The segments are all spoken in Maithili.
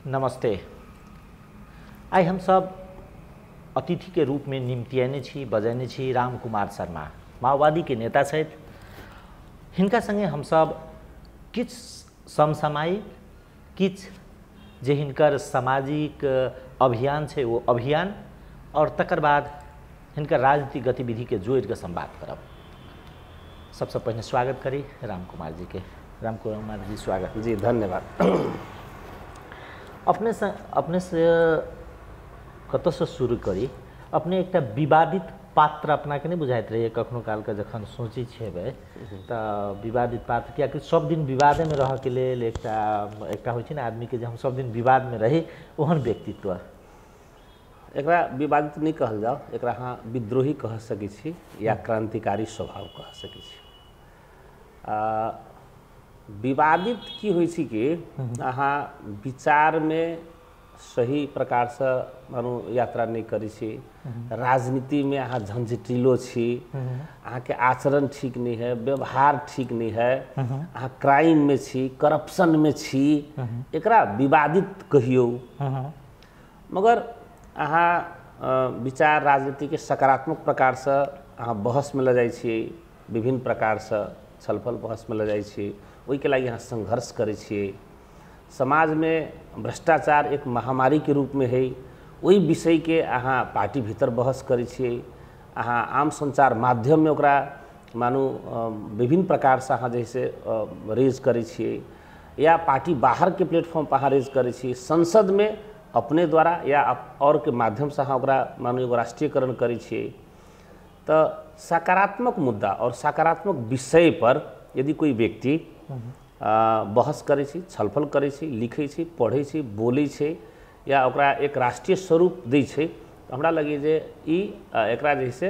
नमस्ते। आइ हम सब अतिथि के रूप में निमतियाने छी, बजैने छी राम कुमार शर्मा, माओवादी के नेता छथि। हिनका संगे हम सब किछु समसामयिक, किछु जे हिनकर सामाजिक अभियान छै वो अभियान, और तकर बाद हिनकर राजनीतिक गतिविधि के जोड़ि के संवाद करब। सबसे पहिने स्वागत करी राम कुमार जी के। राम कुमार जी स्वागत। जी धन्यवाद। अपने से कतऽसँ शुरू करी? अपने एकटा विवादित पात्र अपनाके नहीं बुझाइत रहिए कखनो कालके जखन सोचै छेबै तऽ विवादित पात्र, कियाकि सब दिन विवादेमे रहऽके लेल एकटा एकटा होइ छै ने आदमीके जे हम सब दिन विवादमे रही, ओहन व्यक्तित्व। एकरा विवादित नहीं कहल जाओ, एकरा अहाँ विद्रोही कह सकै छी या क्रांतिकारी स्वभाव कह सकै छी। विवादित की होइ छै कि अहाँ विचारमे सही प्रकारसँ मानू यात्रा नहीं करै छी, राजनीतिमे अहाँ झंझटिलो छी, अहाँके आचरण ठीक नहीं है, व्यवहार ठीक नहीं है, अहाँ क्राइममे छी, करप्शनमे छी, एकरा विवादित कहियौ। मगर अहाँ विचार राजनीतिके सकारात्मक प्रकारसँ अहाँ बहसमे लऽ जाइ छी, विभिन्न प्रकारसँ छलफल बहसमे लऽ जाइ छी, ओहिके लागि अहाँ संघर्ष करै छियै। समाजमे भ्रष्टाचार एक महामारीके रूपमे है, ओहि विषयके अहाँ पार्टी भीतर बहस करै छियै, अहाँ आम संचार माध्यममे ओकरा मानू विभिन्न प्रकारसँ अहाँ जैसे रेज करै छियै, या पार्टी बाहरके प्लेटफॉर्म पर अहाँ रेज करै छियै, संसदमे अपने द्वारा या और के माध्यमसँ अहाँ ओकरा मानू एगो राष्ट्रीयकरण करै छियै। तऽ सकारात्मक मुद्दा और सकारात्मक विषय पर यदि कोई व्यक्ति बहस करै छी, छलफल करै छी, लिखै छी, पढ़ै छी, बोलै छै, या ओकरा एक राष्ट्रीय स्वरूप दै छै, तऽ हमरा लगैए जे ई एकरा जे से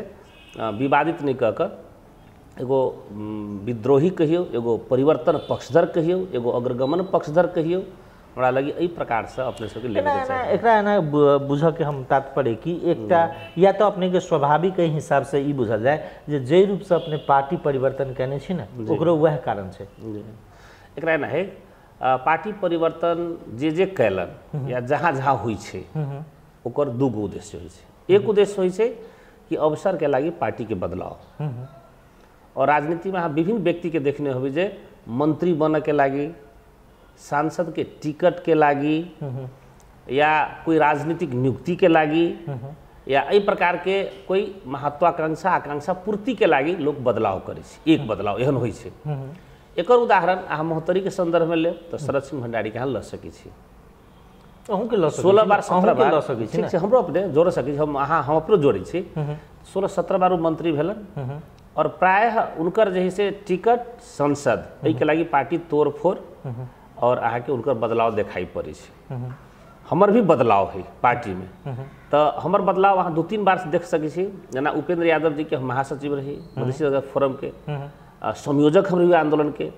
विवादित नहि कऽ कऽ एगो विद्रोही कहियौ, एगो परिवर्तन पक्षधर कहियौ, एगो अग्रगमन पक्षधर कहियौ, हमरा लगे एहि प्रकारसँ अपने सबके लेबैके चाही। एकरा एना बुझऽके हम तात्पर्य कि एकटा या तऽ अपनेके स्वाभाविक एहि हिसाबसँ ई बुझल जाय जे जाहि रूपसँ अपने पार्टी परिवर्तन केने छी ने, ओकरो वएह कारण छै। एकरा एना है, पार्टी परिवर्तन जे जे कयलनि या जहाँ जहाँ होइ छै ओकर दूगो उद्देश्य होइ छै। एक उद्देश्य होइ छै कि अवसरके लागि पार्टीके बदलाव, और राजनीतिमे अहाँ विभिन्न व्यक्तिके देखने होबै जे मंत्री बनऽके लागि, सांसद के टिकट के लागि, या कोई राजनीतिक नियुक्ति के लागि, या एहि प्रकार के कोई महत्वाकांक्षा आकांक्षा पूर्ति के लागि लोग बदलाव करै छै। एक बदलाव एहन होइ छै। एकर उदाहरण अहाँ महोत्तरी के संदर्भ में लेब तऽ शरद सिंह भंडारी के अहाँ लऽ सकै छी, अहूँके लऽ 16 बार 17 बार लऽ सकै छी, ठीक छै, हमरो अपने जोड़ सकै छी, हम अहाँ हम अपनो जोड़ै छी। 16-17 बार ओ मंत्री भेलन और प्रायः उनकर जे से टिकट संसद एहिके लागि पार्टी तोड़ फोड़ और अहाँके उनकर बदलाव देखाई पड़ै छै। हमर भी बदलाव है पार्टी में, तऽ हमर बदलाव अहाँ 2-3 बार देख सकै छी। जेना उपेंद्र यादव जी के हम महासचिव रही मधेसी फोरम के, संयोजक हम रही आंदोलन के,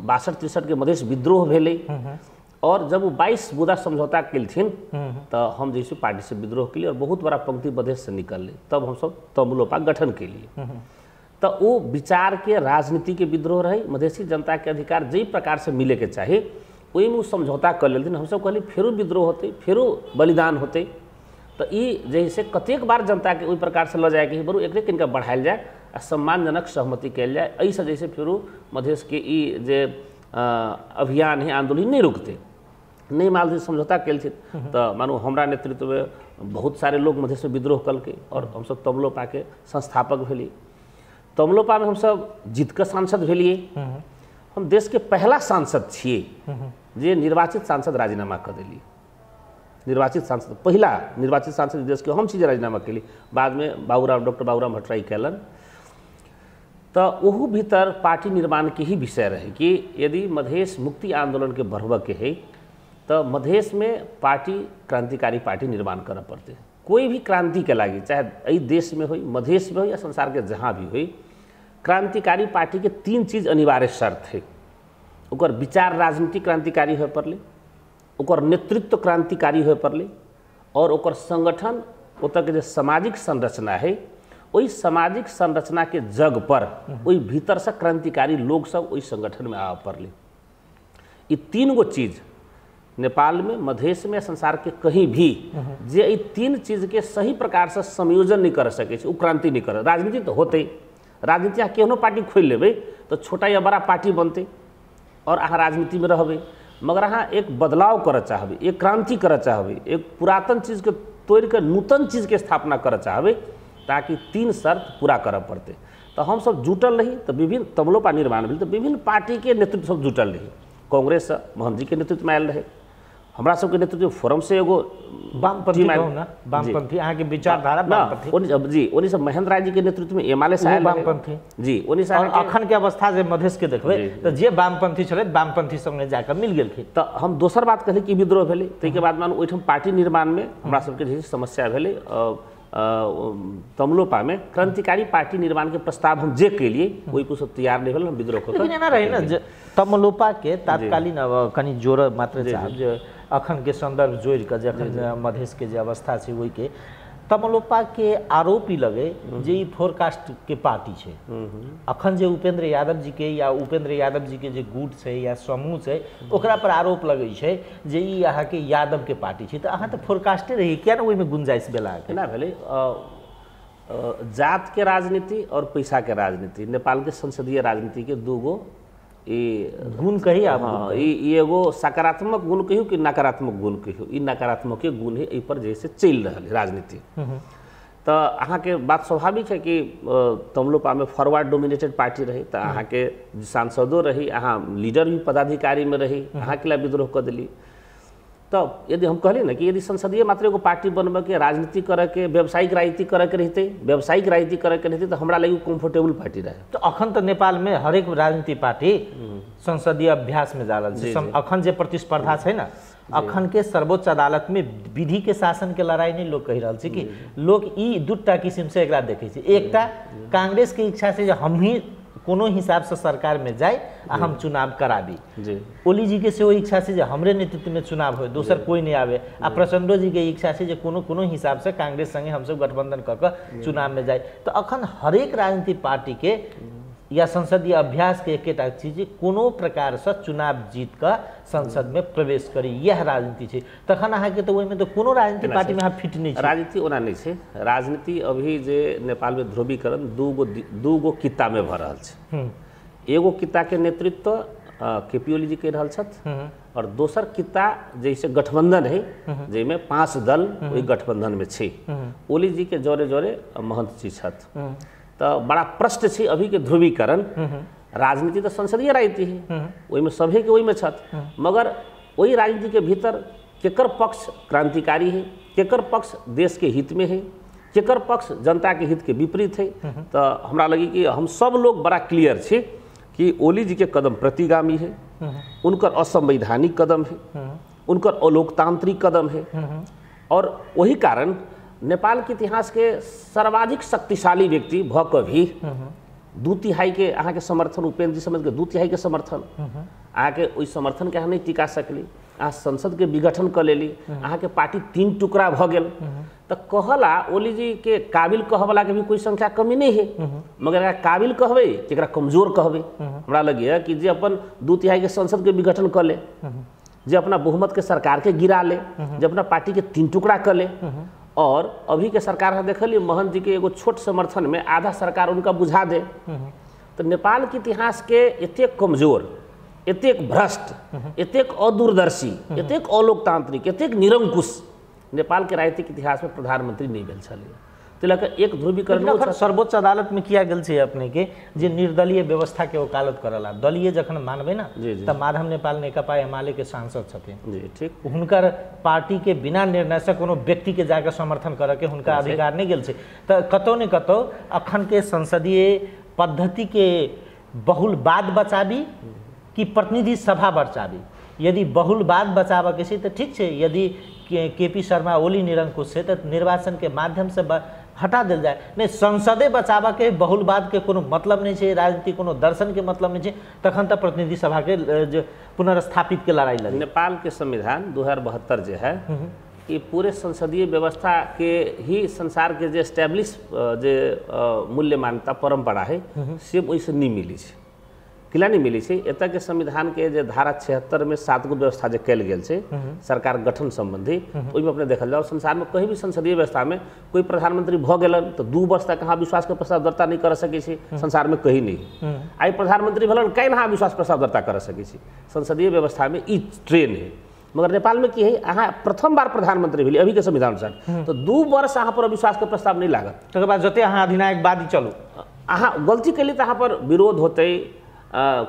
62-63 के मधेश विद्रोह भेलै, और जब वो 22 बुदा समझौता केलथिन तऽ हम जैसे पार्टी से विद्रोह केलिए और बहुत बड़ा पंक्ति मधेश से निकललै, तब हमसब तमुलोपा गठन केलिए। तऽ ओ विचार के राजनीति के विद्रोह रहे, मधेसी जनता के अधिकार जाहि प्रकार से मिले के चाही ओहिमे ओ समझौता कऽ लेलथिन। हमसब कहली फेरो विद्रोह होतै, फेरो बलिदान होतै, तऽ ई जे से कतेक बार जनताके ओहि प्रकारसँ लऽ जायके बरू एकरे कनिका बढ़ायल जाय आ सम्मानजनक सहमति कयल जाय, एहिसँ जैसे फेरो मधेशके ई जे अभियान है आंदोलन नहीं रुकतै। नहीं मालथिन समझौता केलथिन तऽ मानू हमरा नेतृत्वमे बहुत सारे लोग मधेशमे विद्रोह कलकै और हमसब तमलोपाके संस्थापक भेली। तमलोपामे हमसब जीत कऽ सांसद भेलियै। हम देशके पहला सांसद छियै जे निर्वाचित सांसद राजीनामा कऽ देलियै। निर्वाचित सांसद, पहिला निर्वाचित सांसद देशके हम छी जे राजीनामा केली, बादमे बाबूराम डॉक्टर बाबूराम भट्टराई कयलनि। तऽ ओहू भीतर पार्टी निर्माणके ही विषय रहै कि यदि मधेश मुक्ति आंदोलनके बढ़बऽके है तऽ मधेशमे पार्टी क्रांतिकारी पार्टी निर्माण करऽ पड़तै। कोई भी क्रांतिके लागि, चाहे एहि देशमे होइ, मधेशमे होइ या संसारके जहाँ भी होइ, क्रांतिकारी पार्टी के 3 चीज अनिवार्य शर्त है। ओकर विचार राजनीति क्रांतिकारी होय पड़लै, ओकर नेतृत्व क्रांतिकारी होय पड़लै, और ओकर संगठन ओतऽ के जे सामाजिक संरचना है ओहि सामाजिक संरचना के जग पर ओहि भीतरसँ क्रांतिकारी लोग सब ओहि संगठन में आबऽ पड़लै। ई 3 गो चीज नेपाल में, मधेश में, संसार के कहीं भी जे ई तीन चीज के सही प्रकार से संयोजन नहीं कर सकै छै, ओ क्रांति नहीं कर। राजनीति तो होते, राजनीति अहाँ केहनो पार्टी खोलि लेबै तो छोटा या बड़ा पार्टी बनतै और अहाँ राजनीति में रहबै, मगर अहाँ एक बदलाव करऽ चाहबै, एक क्रांति करऽ चाहबै, एक पुरातन चीजके तोड़ि कऽ नूतन चीजके स्थापना करऽ चाहबै, ताकि तीन शर्त पूरा करऽ पड़तै। तो हम सब जुटल रही, तो विभिन्न तमलोपा निर्माण भेल तो विभिन्न पार्टीके नेतृत्व सब जुटल रही। कांग्रेस मोहन जी के नेतृत्व में आयल रहे, हमरा सबके नेतृत्व फोरम से एगो वामपंथी ना, वामपंथी अहाँ के विचारधारा वामपंथी जी, ओनी सब महेंद्र राय जी के नेतृत्व में एमाले से आयल वामपंथी जी, ओनी से अखन के अवस्था जे मधेश के देखबै तो जे वामपंथी छलै वामपंथी संगे जाकर मिल गेलखिन। तो हम दोसर बात कहली कि विद्रोह भेलै, ताहिके बाद मानू ओहिठाम पार्टी निर्माण में हमरा सबके जे समस्या भेलै। तमलोपा में क्रांतिकारी पार्टी निर्माण के प्रस्ताव हम जे केलिए ओहि पर सब तैयार नहीं भेल, हम विद्रोह कऽ लेकिन एना रहे ना तमलोपा के तात्कालीन कनि जोड़ मात्र चाहब जे अखन के संदर्भ जोड़ि कऽ जे अखन मधेश के जे अवस्था छै ओहि के तमलोपा के आरोप ई लगे जे ई फोरकास्ट के पार्टी छै। अखन जे उपेंद्र यादव जी के या उपेंद्र यादव जी के जे गुट छै या समूह छै ओकरा पर आरोप लगै छै जे ई अहाँके यादव के पार्टी छै, तऽ अहाँ तऽ फोरकास्टे रही, किया ने ओहिमे गुंजाइश भेल अहाँके? केना भेलै? जात के राजनीति और पैसा के राजनीति नेपाल के संसदीय राजनीति के दूगो ई गुण कही आप, ई एगो सकारात्मक गुण कहियो कि नकारात्मक गुण कहियो, ई नकारात्मके गुण है, एहि पर जैसे चलि रहल है राजनीति। तो अहाँके बात स्वाभाविक है कि तमलोपा में फॉरवर्ड डोमिनेटेड पार्टी रही, तो अहाँके सांसदो रही, अहाँ लीडर भी पदाधिकारी में रही, अहाँके लिए विद्रोह कऽ देली। तो यदि हम कहली ना कि यदि संसदीय मात्र एगो पार्टी बनबैके, राजनीति करैके, व्यावसायिक राजनीति करैके रहितै, व्यावसायिक राजनीति करैके रहितै तो हमरा लागि कम्फर्टेबल पार्टी रहे। तो अखन तो नेपाल में हरेक राजनीति पार्टी संसदीय अभ्यास में जा रहल छै। अखन जे प्रतिस्पर्धा छै ना, अखन के सर्वोच्च अदालत में विधि के शासन के लड़ाई नहीं लोग कहि रहल छै कि लोग ई दूटा किसिम से एकरा देखै छै। एकटा कांग्रेस के इच्छा छै जे हमही कोनो हिसाब से सरकार में जाए आ हम चुनाव कराबी, ओली जी के सेहो इच्छा छै जे हमरे नेतृत्व में चुनाव हो, दोसर कोई नहीं आवे, आ प्रचंडो जी के इच्छा छै जे कोनो कोनो हिसाब से कांग्रेस संगे हमसब गठबंधन कऽ कऽ चुनाव में जाए। तो अखन हरेक राजनीतिक पार्टी के या संसदीय अभ्यास के एकेटा चीज कोनो प्रकार से चुनाव जीत कऽ संसद में प्रवेश करी, यह राजनीति छै। तखन अहाँके तऽ ओहिमे तऽ कोनो राजनीतिक पार्टी में अहाँ फिट नहीं छै। राजनीति ओना नहीं छै। राजनीति अभी जे नेपाल में ध्रुवीकरण दूगो कित्ता में भऽ रहल छै। एगो कित्ता के नेतृत्व के.पी. ओली जी कहि रहल छथि और दोसर कित्ता जैसे गठबंधन है जाहिमे 5 दल ओहि गठबंधन में छै, ओली जी के जोरे जोरे महंत जी छथि। तो बड़ा प्रश्न छै अभी के ध्रुवीकरण। राजनीति तो संसदीय राजनीति है, ओहिमे सभे के ओहिमे छथि, मगर ओहि राजनीति के भीतर केकर पक्ष क्रांतिकारी है, केकर पक्ष देश के हित में है, केकर पक्ष जनता के हित के विपरीत है। तो हमरा लगी कि हम सब लोग बड़ा क्लियर छी कि ओली जी के कदम प्रतिगामी है, उनकर असंवैधानिक कदम है, उनकर अलोकतांत्रिक कदम है, और वही कारण नेपाल के इतिहास के सर्वाधिक शक्तिशाली व्यक्ति भ कऽ भी 2/3 के अहाँके समर्थन, उपेंद्र जी समझ के 2/3 के समर्थन, अहाँके ओहि समर्थन के अहाँ नहीं टिका सकली, अहाँ संसद के विघटन कऽ लेली, अहाँके पार्टी 3 टुकड़ा भऽ गेल। तो कहला ओली जी के काबिल कहवला के भी कोई संख्या कमी नहीं है, मगर एकरा काबिल कहबै कि एकरा कमजोर कहबै? हमरा लगैए कि जे अपन 2/3 के संसद के विघटन कऽ ले, जे अपना बहुमत के सरकार के गिरा ले, जे अपना पार्टी के 3 टुकड़ा कऽ ले, और अभी के सरकार देखलिए महंत जी के एगो छोट समर्थन में आधा सरकार उनका बुझा दे। तो नेपाल के इतिहास के एतेक कमजोर, एतेक भ्रष्ट, एतेक अदूरदर्शी, एतेक अलोकतांत्रिक, एतेक निरंकुश नेपाल के राजनीतिक इतिहास में प्रधानमंत्री नहीं भेल छलै। ताहि लऽ कऽ एक ध्रुवीकरण सर्वोच्च अदालत में किया गेल छै अपने के जे निर्दलीय व्यवस्था के वकालत करला। दलीय जखन मानबै ना तऽ माधव नेपाल नेकपा एमाले के सांसद छथिन जी, ठीक, हुनकर पार्टी के बिना निर्णय से कोनो व्यक्ति के जाके समर्थन करऽ के हुनका अधिकार नहीं गेल छै। तऽ कतौ ने कतौ अखन के संसदीय पद्धति के बहुलवाद बचाबी कि प्रतिनिधि सभा बचाबी? यदि बहुलवाद बचाबऽ के छै तऽ ठीक छै, यदि के.पी. शर्मा ओली निरंकुश छै तऽ निर्वाचन के माध्यम से हटा देल जाए। नहीं, संसदे बचाबऽ के बहुलवाद के कोनो मतलब नहीं छै, राजनीति कोनो दर्शन के मतलब नहीं छै, तखन तऽ प्रतिनिधि सभा के जे पुनर्स्थापित के लड़ाई लड़ी। नेपाल के संविधान 2072 जे है ये पूरे संसदीय व्यवस्था के ही संसार के जे एस्टेब्लिश जे मूल्य मान्यता परंपरा है से ओहिसँ नहीं मिली छै। किला नहीं मिलै छै। एतऽ के संविधान के जे धारा 76 में 7 गो व्यवस्था जे कयल गेल छै सरकार गठन संबंधी, ओहिमे अपने देखल जाओ संसार में कहीं भी संसदीय व्यवस्था में कोई प्रधानमंत्री भऽ गेलन तो 2 वर्ष तक अहाँ विश्वास के प्रस्ताव दर्ता नहीं कर सकै छी, संसार में कहीं नहीं। आइ प्रधानमंत्री भेलन काल्हि अहाँ विश्वास प्रस्ताव दर्ता कर सकै छी। संसदीय व्यवस्था में ई ट्रेन है। मगर नेपाल में की है, अहाँ प्रथम बार प्रधानमंत्री भेली अभी के संविधान अनुसार तो 2 वर्ष अहाँ पर अविश्वास के प्रस्ताव नहीं लागत। तकर बाद जते अहाँ अधिनायकवादी चलू, अहाँ गलती कैली तो अहाँ पर विरोध होतै,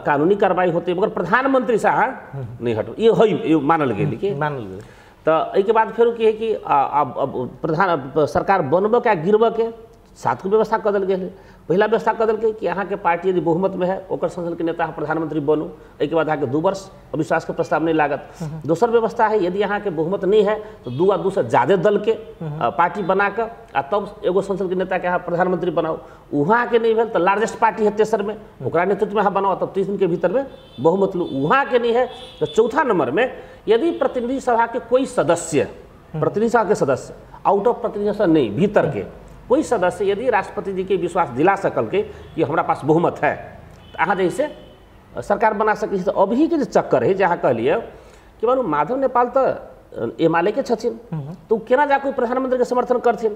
कानूनी कार्रवाई होते, मगर प्रधानमंत्री से अहाँ नहीं हटो, ये है ये मानल गेल कि मानल गेल। तो एहिके बाद फेर की है कि अब प्रधान सरकार बनबऽ के आ गिरबऽ के 7 गो व्यवस्था कऽ देल गेल। पहिला व्यवस्था कऽ देलकै कि अहाँके पार्टी यदि बहुमत में है ओकर संसद के नेता अहाँ प्रधानमंत्री बनू, एहिके बाद अहाँके 2 वर्ष अविश्वास के प्रस्ताव नहीं लागत। दोसर व्यवस्था है यदि अहाँके बहुमत नहीं है तो 2 आ 2 से ज़्यादा दल के पार्टी बना कऽ आ तब एगो संसद के नेता के अहाँ प्रधानमंत्री बनाओ। वहाँ के नहीं भेल तो लार्जेस्ट पार्टी है तेसर में, ओकरा नेतृत्व में अहाँ बनाओ, तब 30 दिन के भीतर में बहुमत लू। वहाँ के नहीं है तो चौथा नंबर में यदि प्रतिनिधि सभा के कोई सदस्य, प्रतिनिधि सभा के सदस्य आउट ऑफ प्रतिनिधि सभा नहीं, भीतर के कोई सदस्य यदि राष्ट्रपति जी के विश्वास दिला सकल के कि हमरा पास बहुमत है तो अहाँ जैसे सरकार बना सकै छी। तो अभी के जे चक्कर है जे अहाँ कहलिए कि मानू माधव नेपाल तो एमाले के छथिन तो केना जा कोई प्रधानमंत्री के समर्थन करथिन,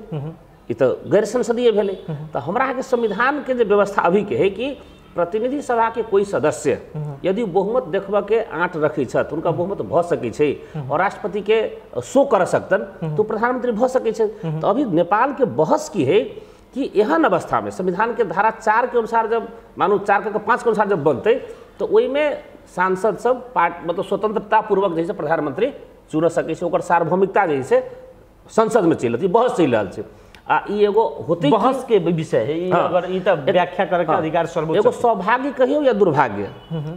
ई तो गैर संसदीय भेलै। तो हमरा अहाँके संविधान के जे व्यवस्था अभी के है कि प्रतिनिधि सभा के कोई सदस्य यदि बहुमत देखबऽ के आँट रखै छथि, हुनका बहुमत भऽ सकै छै और राष्ट्रपति के शो कर सकतन तो प्रधानमंत्री भऽ सकै छै। तो अभी नेपाल के बहस की है कि एहन अवस्था में संविधान के धारा 4 के अनुसार जब मानू 4 के 5 के अनुसार जब बनतै तो ओहिमे सांसद सब पार्ट मतलब स्वतंत्रता पूर्वक जैसे प्रधानमंत्री चुन सकै छै, ओकर सार्वभौमिकता जैसे संसद में चलि रहल, बहस चलि रहल छै। आ ई एगो होते बहस के विषय है, ई अगर ई त व्याख्या करे के अधिकार सर्वोच्च। एगो सौभाग्य कहियो या दुर्भाग्य,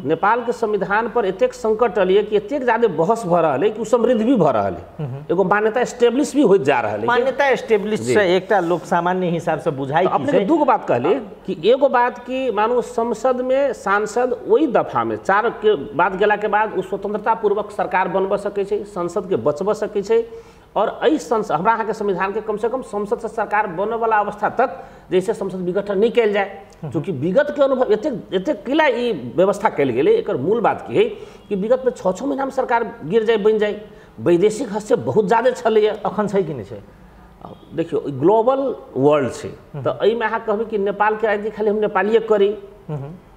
नेपाल के संविधान पर एतेक संकट अलिए कि एतेक ज्यादा बहस भ रहल है कि उ समृद्ध भी भ रहल है, एगो मान्यता एस्टेब्लिश भी होइत जा रहल है। मान्यता एस्टेब्लिश से एकटा लोक सामान्य हिसाब से बुझाई की अपने दूगो बात कहली कि एगो बात कि मानू संसद में सांसद ओहि दफा में 4 के बाद गेला के बाद उ स्वतंत्रता पूर्वक सरकार बनब सकै छै, संसद के बचब सकै छै। और एहि संसद हमरा अहाँके संविधान के कम से कम संसद से सरकार बनय वाला अवस्था तक जैसे संसद विघटन नहीं कयल जाए, चूँकि विगत के अनुभव एतेक एतेक किला ई व्यवस्था कयल गेलै। एकर मूल बात की है कि विगत में 6-6 महीना में सरकार गिर जाए बनि जाए, वैदेशिक हस्तक्षेप बहुत ज़्यादा छलैए। अखन छै कि नहीं छै? देखियौ ग्लोबल वर्ल्ड छै तऽ एहिमे अहाँ कहबै कि नेपालके राजनीति खाली हम नेपालिए करी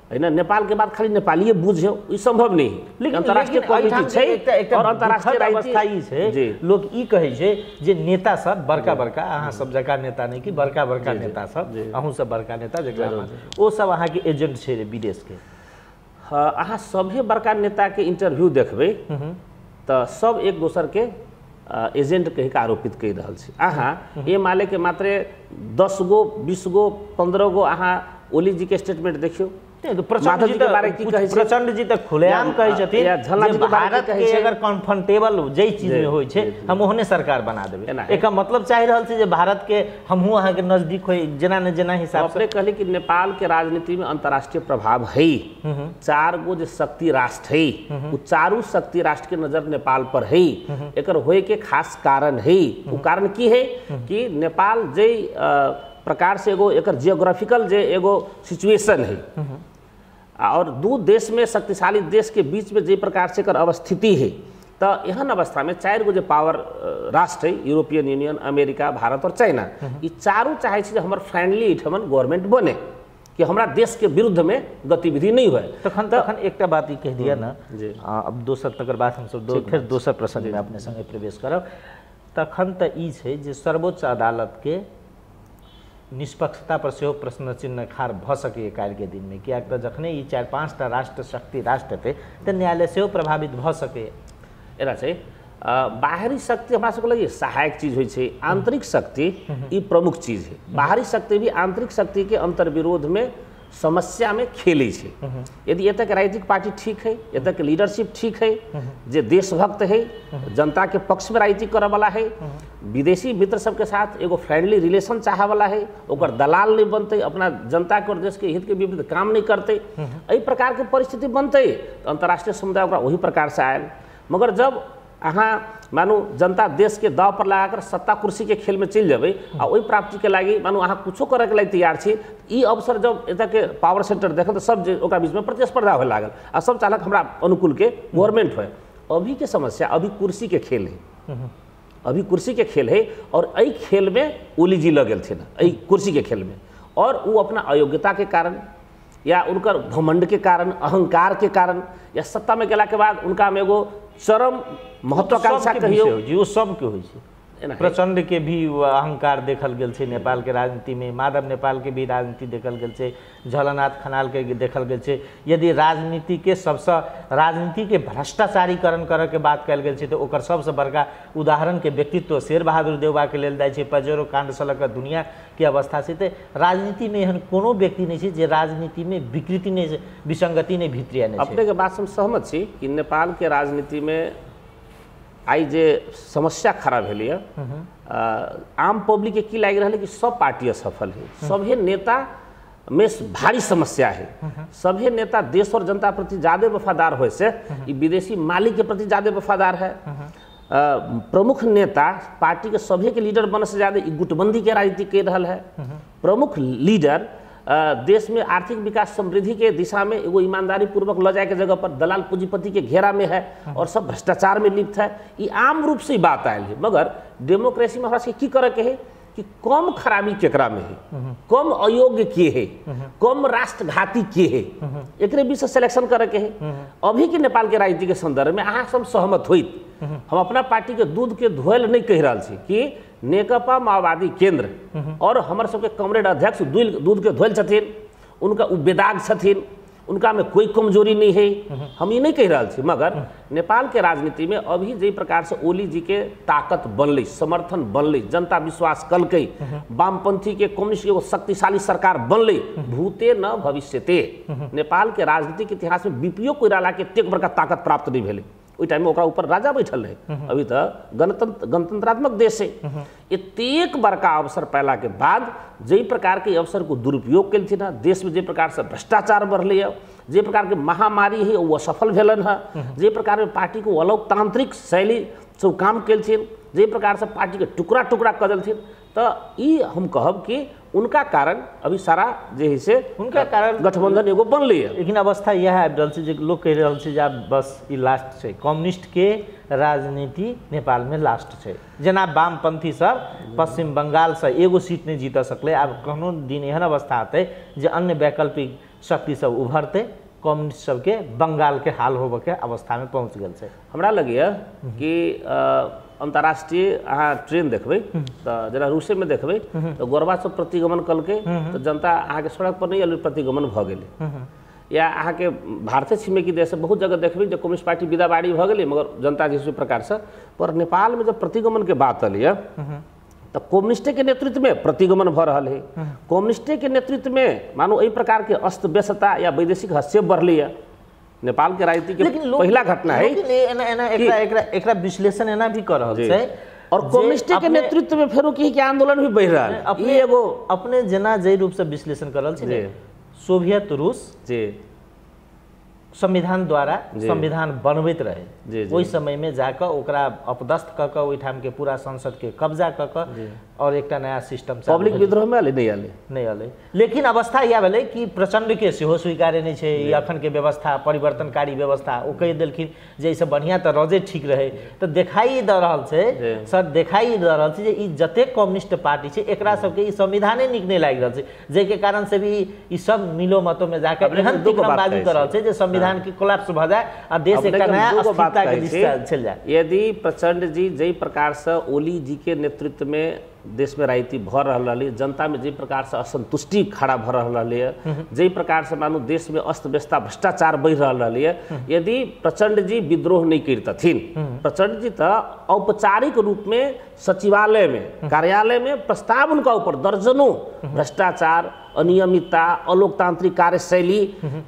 है ना, नेपाल के बाद खाली नेपालिए बुझे, ई संभव नहीं है। लेकिन अंतरराष्ट्रीय कम्युनिटी छै और अंतरराष्ट्रीय अवस्था ई छै, लोग ई कहै छै जे नेता सब बड़का बड़का, अहाँ सब जकाँ नेता नहीं कि बड़का बड़का नेता सब, अहूँ सब बड़का नेता जकरा ओ सब अहाँके एजेंट छै विदेश के। अहाँ सभे बड़का नेता के इंटरव्यू देखबै तऽ सब एक दोसर के एजेंट कहि के आरोपित कहि रहल छै। अहाँ एमाले के मात्रे 10 गो 20 गो 15 गो अहाँ ओली जी के स्टेटमेंट देखियौ, प्रचंड जी प्रचंड जी तऽ खुलेआम कहै छथिन भारत के अगर कंफर्टेबल जै चीज में होइ छै हम ओहने सरकार बना देबै। एकर मतलब चाहि रहल छै जे भारत के हमहूँ अहाँके नजदीक होइ जेना ने जेना हिसाब से। अपने कहली कि नेपाल के राजनीति में अंतर्राष्ट्रीय प्रभाव है, 4 गो जे शक्ति राष्ट्र है वो चारू शक्ति राष्ट्र के नजर नेपाल पर है। एकर होए के खास कारण है, वो कारण की है कि नेपाल जे प्रकार से एगो एकर जियोग्राफिकल जे एगो सिचुएशन है और 2 देश में शक्तिशाली देश के बीच में जे प्रकार से एकर अवस्थिति है, तो एहन अवस्था में 4 गो जे पावर राष्ट्र है, यूरोपियन यूनियन, अमेरिका, भारत और चाइना, ये चारू चाहे छै जे हमर फ्रेंडली एहिठमन गवर्नमेंट बने कि हमरा देश के विरुद्ध में गतिविधि नहीं हुए। तखन तखन एकटा बात ई कहि दिअ ना, अब दोसर तकर बाद हमसब फेर दोसर प्रसंग में अपने संगे प्रवेश करब। तखन तऽ ई छै जे सर्वोच्च अदालत के निष्पक्षता पर सेहो प्रश्न चिन्ह खाड़ भऽ सकैए काल्हिके दिनमे, किएक तऽ जखने ई 4-5 टा राष्ट्र शक्ति राष्ट्र हेतै तऽ न्यायालय सेहो प्रभावित भऽ सकैए। एना छै बाहरी शक्ति हमरा सबके लागि सहायक चीज होइ छै, आंतरिक शक्ति ई प्रमुख चीज है। बाहरी शक्ति भी आंतरिक शक्ति के अंतर्विरोध में समस्या में खेलै छै। यदि एतऽ राजनीतिक पार्टी ठीक है, एतऽ लीडरशिप ठीक है, जे देशभक्त है, जनता के पक्ष में राजनीति करऽ वाला है, विदेशी मित्र सबके साथ एगो फ्रेंडली रिलेशन चाहे वाला है, ओकर दलाल नहीं बनतै, अपना जनता के और देश के हित के विरुद्ध काम नहीं करतै, एहि प्रकार के परिस्थिति बनतै तऽ अंतर्राष्ट्रीय समुदाय ओकरा ओही प्रकार से आयल। मगर जब अहाँ मानू जनता देश के दाव पर लगाकर सत्ता कुर्सी के खेल में चलि जेबै आ ओहि प्राप्ति के लागि मानू अहाँ कुछो करऽ के लागि तैयार छी। ई अवसर जब एतऽ के पावर सेंटर देखल तऽ सब जे ओकरा बीच में प्रतिस्पर्धा होए लागल आ सब चाहलक हमरा अनुकूल के गवर्नमेंट होए। अभी के समस्या अभी कुर्सी के खेल है, अभी कुर्सी के खेल है और एहि खेल में ओली जी लग गेलथिन एहि कुर्सी के खेल में, और वो अपना अयोग्यता के कारण या उनकर घमंड के कारण, अहंकार के कारण या सत्ता में गेला के बाद उनका में एगो चरम महत्वाकांक्षा कहियो जी, वो सबके होइ छै। प्रचंड के भी अहंकार देखल गेल छै नेपाल के राजनीति में, माधव नेपाल के भी राजनीति देखल गेल छै, झलनाथ खनाल के देखल गेल छै। यदि राजनीति के सबसँ राजनीति के भ्रष्टाचारीकरण करऽ के बात कयल गेल छै तऽ ओकर सबसँ बड़का उदाहरण के व्यक्तित्व शेर बहादुर देउबा के लेल जाइ छै। पजेरो कांडसँ लऽ कऽ दुनिया के अवस्था छै। तऽ राजनीति में एहन कोनो व्यक्ति नहि छै जे राजनीति में विकृति नहि, विसंगति नहि भित्रिया नहि छै। अपने के बात हम सहमत छी कि नेपाल के राजनीति में आइ जे समस्या खड़ा भेल यऽ, आम पब्लिक के की लागि रहल है कि सब पार्टी असफल है, सभे नेता में भारी समस्या है, सभे नेता देश और जनता प्रति ज़्यादा वफादार होए से विदेशी मालिक के प्रति ज़्यादा वफादार है। प्रमुख नेता पार्टी के सभे के लीडर बने से ज़्यादा गुटबंदी के राजनीति कर रहा है। प्रमुख लीडर देश में आर्थिक विकास समृद्धि के दिशा में एगो ईमानदारी पूर्वक ल जाए के जगह पर दलाल पूंजीपति के घेरा में है और सब भ्रष्टाचार में लिप्त है। ये आम रूप से बात आयल है। मगर डेमोक्रेसी में हमरा सबके की करे के है कि कम खराबी केकरा में है, कम अयोग्य के है, कम राष्ट्रघाती के है, एकरे बीच से सिलेक्शन करे के है। अभी के नेपाल के राजनीति के संदर्भ में अहाँ सब सहमत होइत, हम अपना पार्टी के दूध के धोयल नहीं कहि रहल छी कि नेकपा माओवादी केंद्र और हमर सबके कॉमरेड अध्यक्ष दूध के धोयल छथिन, उनका उ बेदाग छथिन, उनका में कोई कमजोरी नहीं है, हम ये नहीं कहि रहल छी। मगर नेपाल के राजनीति में अभी जाहि प्रकार से ओली जी के ताकत बनलै, समर्थन बनलै, जनता विश्वास कलकै, वामपंथी के कम्युनिस्ट के एगो शक्तिशाली सरकार बनलै, भूते न भविष्यते। नेपाल के राजनीतिक इतिहास में बीपीओ कोइराला के एतेक बड़का ताकत प्राप्त नहीं भेलै। ओहि टाइम में ओकरा ऊपर राजा बैठल रहे, अभी तऽ गणतंत्रात्मक देश है। एतेक बड़का अवसर पाला के बाद जाहि प्रकार के अवसर को दुरुपयोग केलथिन हँ, देश में जे प्रकार से भ्रष्टाचार बढ़लै है, जे प्रकार के महामारी है वो असफल भेलन हँ, जे प्रकार के पार्टी को अलोकतांत्रिक शैली से काम केलथिन, जे प्रकार से पार्टी के टुकड़ा टुकड़ा कऽ देलथिन, तऽ ई हम कहब कि उनका कारण अभी सारा जे है से उनका कारण गठबंधन एगो बनलै है। लेकिन अवस्था इएह आबि रहल छै जे लोक कहि रहल छै जे आब बस ई लास्ट छै, कम्युनिस्ट के राजनीति नेपाल में लास्ट छै। जेना वामपंथी सब पश्चिम बंगाल से एगो सीट नहीं जीत सकलै, आब कोनो दिन एहन अवस्था अतै जे अन्य वैकल्पिक शक्ति सब उभरतै, कम्युनिस्ट सबके बंगाल के हाल होबऽ के अवस्था में पहुँच गेल छै। हमरा लगैए कि अंतर्राष्ट्रीय अहाँ ट्रेन देखबै तऽ जेना रूसेमे देखबै तऽ गोरबा सब प्रतिगमन कलकै तऽ जनता अहाँके सड़क पर नहि आयल, प्रतिगमन भऽ गेलै। या अहाँके भारते छिमेकी देश बहुत जगह देखबै जे कम्युनिस्ट पार्टी विदाबाड़ी भऽ गेलै मगर जनता जे प्रकारसँ। पर नेपालमे जब प्रतिगमनके बात एलैए तऽ कम्युनिस्टे के नेतृत्व में प्रतिगमन भऽ रहल है, कम्युनिस्टे के नेतृत्व में मानू एहि प्रकार के अस्त व्यस्तता या वैदेशिक हस्तक्षेप बढ़लैए। नेपाल के राजनीति के पहला घटना है। एकरा विश्लेषण एना भी कर रहल छै और कम्युनिस्ट के नेतृत्व में फेरो की आंदोलन भी बढ़ रहा है। अपने एगो अपने जेना जे रूप से विश्लेषण कर रहल छै, सोवियत रूस जी संविधान द्वारा संविधान बनबैत रहे, ओहि समय में जाकऽ ओकरा अपदस्थ कऽ कऽ ओहिठाम के पूरा संसद के कब्जा कऽ कऽ और एकटा नया सिस्टम पब्लिक विद्रोह में अलै नहीं अलै। लेकिन अवस्था इएह भेलै कि प्रचंड के सेहो स्वीकार्य नहीं छै अखन के व्यवस्था, परिवर्तनकारी व्यवस्था। ओ कहि देलखिन जे एहिसँ बढ़िआँ तऽ रजे ठीक रहे। तऽ देखाइ दऽ रहल छै सर, देखाइ दऽ रहल छै जे ई जतेक कम्युनिस्ट पार्टी छै एकरा सबके ई संविधाने नीक नहि लागि रहल छै, जाहिके कारण से भी ई सब मिलो मतों में जाकऽ एहन तिक्रमबाजी कऽ रहल छै जे संविधान के कोलैप्स भऽ जाए आ देश एकटा नया अस्थिरता के दिशा चलि जाए। यदि प्रचंड जी जाहि प्रकार से ओली जी के नेतृत्व में देश में राजनीति भऽ रहल रहलै, जनता में जाहि प्रकार से असंतुष्टि खड़ा भऽ रहल रहलैए, जाहि प्रकार से मानू देश में अस्त व्यवस्था भ्रष्टाचार बढ़ि रहल रहलैए, यदि प्रचंड जी विद्रोह नहीं करितथिन, प्रचंड जी तऽ औपचारिक रूप में सचिवालय में कार्यालय में प्रस्ताव उनका ऊपर दर्जनों भ्रष्टाचार, अनियमितता, अलोकतांत्रिक कार्यशैली,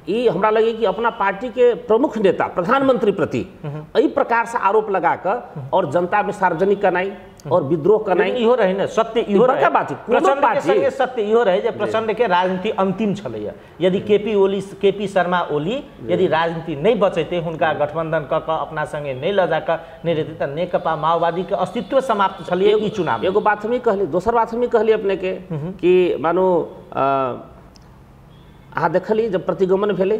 ई हमरा लगे कि अपना पार्टी के प्रमुख नेता प्रधानमंत्री प्रति एहि प्रकार से आरोप लगा कऽ और जनता में सार्वजनिक करनाइ, और विद्रोह करनाइ इहो रहे ने सत्य, इहो बड़का बात है। कोनो प्रचंड के संगे सत्य इहो रहे जे प्रचंड के राजनीति अंतिम छलैया। यदि केपी ओली, केपी शर्मा ओली यदि राजनीति नहीं बचेते, हुनका गठबंधन क क अपना संगे नहीं ल जाकर नहीं रहते त नेकपा माओवादी के अस्तित्व समाप्त छलैया ई चुनाव। एगो बात हम कहली, दोसर बात हम कहली अपने के कि मानो अहाँ देखली जब प्रतिगमन भेलै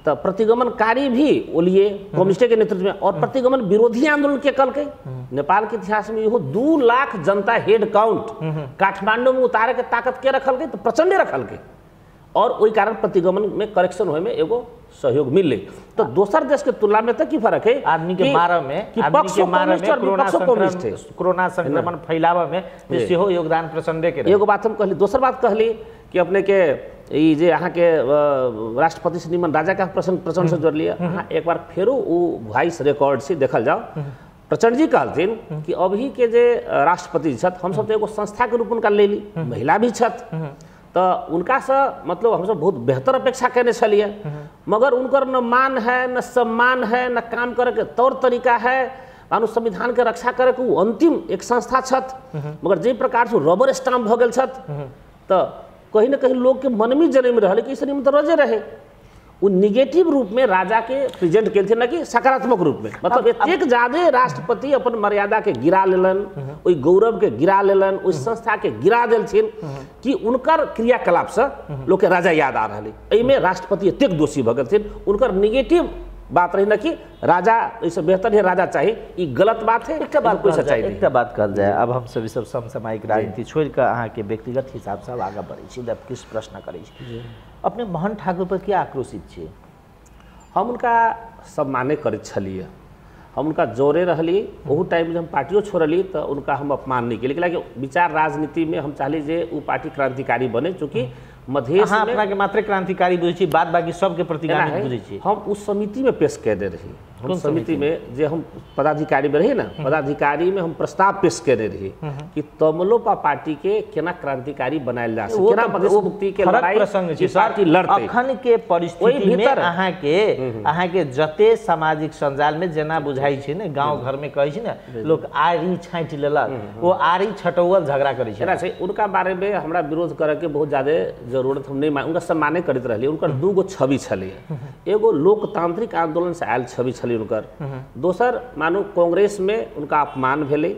तऽ प्रतिगमनकारी भी ओलिए कम्युनिस्ट के नेतृत्व में और प्रतिगमन विरोधी आंदोलन के कलकै। नेपाल के इतिहास में इहो 2 लाख जनता हेड काउंट काठमांडू में उतारे के ताकत के रखलकै तऽ प्रचंडे रखलकै और ओहि कारण प्रतिगमन में करेक्शन होय में एगो सहयोग मिललै। तो दोसर देश के तुलना में तो की फर्क है? आदमी के मारऽ में, कि पक्ष कम्युनिस्ट और विपक्ष कम्युनिस्ट है, कोरोना संक्रमण फैलावऽ में सेहो योगदान प्रचंडे के। एगो बात हम कहली, दोसर बात कहली कि अपने के ई जे अहाँ के राष्ट्रपति से निमन राजा के प्रसंग प्रचंड से जोड़लिए, अहाँ एक बार फेरो वो वॉइस रिकॉर्ड से देखल जाओ। प्रचंड जी कहलथिन कि अभी के जे राष्ट्रपति छथि हमसब तो एगो संस्था के रूप उनका लेली, महिला भी छथि तो उनका से मतलब हमसब बहुत बेहतर अपेक्षा केने छलिए, मगर उनकर न मान है न सम्मान है न काम करे के तौर तरीका है, मानो संविधान के रक्षा करे के अंतिम एक संस्था छथि, मगर जे प्रकार से रबर स्टाम्प भऽ गेल छथि तो कहीं ना कहीं लोग के मन में जन्म रहा कि इसलिए तो रजे रहे। वो निगेटिव रूप में राजा के प्रेजेंट केलथिन ना कि सकारात्मक रूप में, मतलब एतेक ज्यादा राष्ट्रपति अपन मर्यादा के गिरा लेलन, ओहि गौरव के गिरा लेलन, ओहि संस्था के गिरा देलथिन कि उनकर क्रियाकलाप से लोग के राजा याद आ रहा है। एहिमे राष्ट्रपति एतेक दोषी भऽ गेलथिन, उनकर निगेटिव बात रही ना कि राजा ऐसे बेहतर है राजा चाहिए, ये गलत बात है। एक बात कोई सच्चाई नहीं। एक बात कहल जाए, अब हम सभी सब समसामयिक राजनीति छोड़ कर अहाँ के व्यक्तिगत हिसाब से आगा बढ़े छी, जब किस प्रश्न करै छी, अपने मोहन ठाकुर पर किया आक्रोशित छी? हम उनका सम्माने करैत छलियै, हम उनका जोरे रहली, ओहू टाइम जब हम पार्टियो छोड़ली तो उनका हम अपमान नहीं केली, लेकिन विचार राजनीति में हम चाहली जे वो पार्टी क्रांतिकारी बने, चूँकि मधेश में अपना के मात्र क्रांतिकारी बुझै छी, बाद बाकी सबके प्रतिगामी बुझै छी। हम उस समिति में पेश कयने रही, हम समिति में जे हम पदाधिकारी में रही ना, पदाधिकारी में हम प्रस्ताव पेश कयने रही कि तमलोपा पार्टी के केना क्रांतिकारी बनायल जा सके, केना मधेश मुक्ति के लड़ाई प्रसंग छै पार्टी लड़तै। अखन के परिस्थिति में अहाँ के जते सामाजिक संजाल में जेना बुझाइ छै ने, गांव घर में कहै छै ने लोक आरी छाँटि लेलक, वो आरी छटौअल झगड़ा करै छै। एना छै, उनका बारे में हमरा विरोध करे के बहुत ज्यादा जरूरत हम नहीं मान, उनका सम्माने करैत रहली। उनकर 2 गो छवि छलै, एगो लोकतांत्रिक आंदोलन से आयल छवि छलै उनकर, दोसर मानू कांग्रेस में उनका अपमान भेलै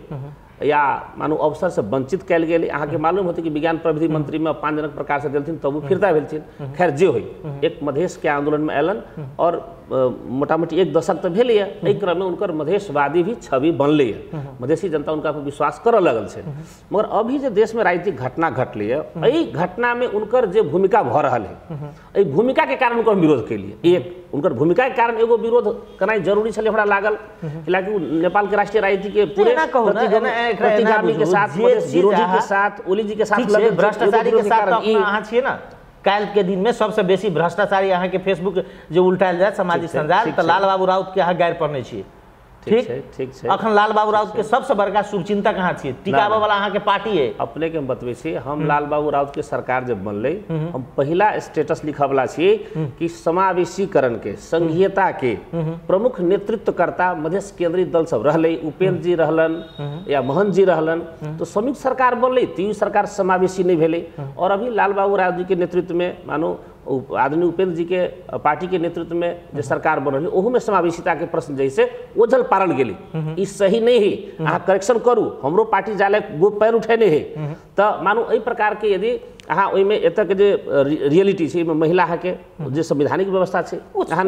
या मानू अवसर से वंचित कयल गेलै। अहाँके मालूम होतै कि विज्ञान प्रविधि मंत्री में अपमानजनक प्रकार से देलथिन तब ओ फिरता भेलथिन। खैर जे होइ, एक मधेश के आंदोलन में अयलन और मोटामोटी 1 दशक तऽ भेलैए, एहि क्रममे उनकर मधेशवादी भी छवि बनलैए, मधेशी जनता उनका पर विश्वास करऽ लगल छै। मगर अभी जे देशमे राजनीतिक घटना घटलैए, एहि घटनामे उनकर जे भूमिका भऽ रहल है, एहि भूमिकाके कारण उनकर विरोध केलिए। एक उनकर भूमिका के कारण एगो विरोध करनाइ जरूरी छलै हमरा लागल, हालांकि नेपाल के राष्ट्रीय राजनीति के पूरे प्रतिगामी के साथ, विरोधी के साथ, ओली जी के साथ, भ्रष्टाचारी के साथ अहाँ छियै ना। काल्हि के दिन में सबसे बेसी भ्रष्टाचारी अहाँ के फेसबुक जे उल्टायल जाय सामाजिक संजाल, तऽ लाल बाबू राउत के अहाँ गारि पड़ने छियै। ठीक ठीक छै, अखन लाल बाबू राउत के सबसे बड़का शुभचिंतक अहाँ छियै, टिकाबऽ वाला अहाँ के पार्टी है। अपने के हम बतबै छी, हम लाल बाबू राउत के सरकार जब बनलै, हम पहिला स्टेटस लिखऽ वाला छी कि समावेशीकरण के, संघीयता के प्रमुख नेतृत्वकर्ता मधेश केंद्रित दल सब रहलै, उपेंद्र जी रहलन या मोहन जी रहलन, तो संयुक्त सरकार बनलै, तीन सरकार समावेशी नहीं भेलै। और अभी लाल बाबू राउत जी के नेतृत्व में मानो आदरणीय उपेंद्र जी के पार्टी के नेतृत्व में जे सरकार बनल है, ओहू में समावेशिता के प्रश्न जैसे ओझल पारल गेलै, ई सही नहीं है, अहाँ करेक्शन करू, हमरो पार्टी जाले गो पैर उठेने है। तऽ मानू एहि प्रकार के यदि अहाँ ओहिमे एतऽ के जे रियलिटी छै, ओहिमे महिला अहाँके जे संवैधानिक व्यवस्था छै, अहाँ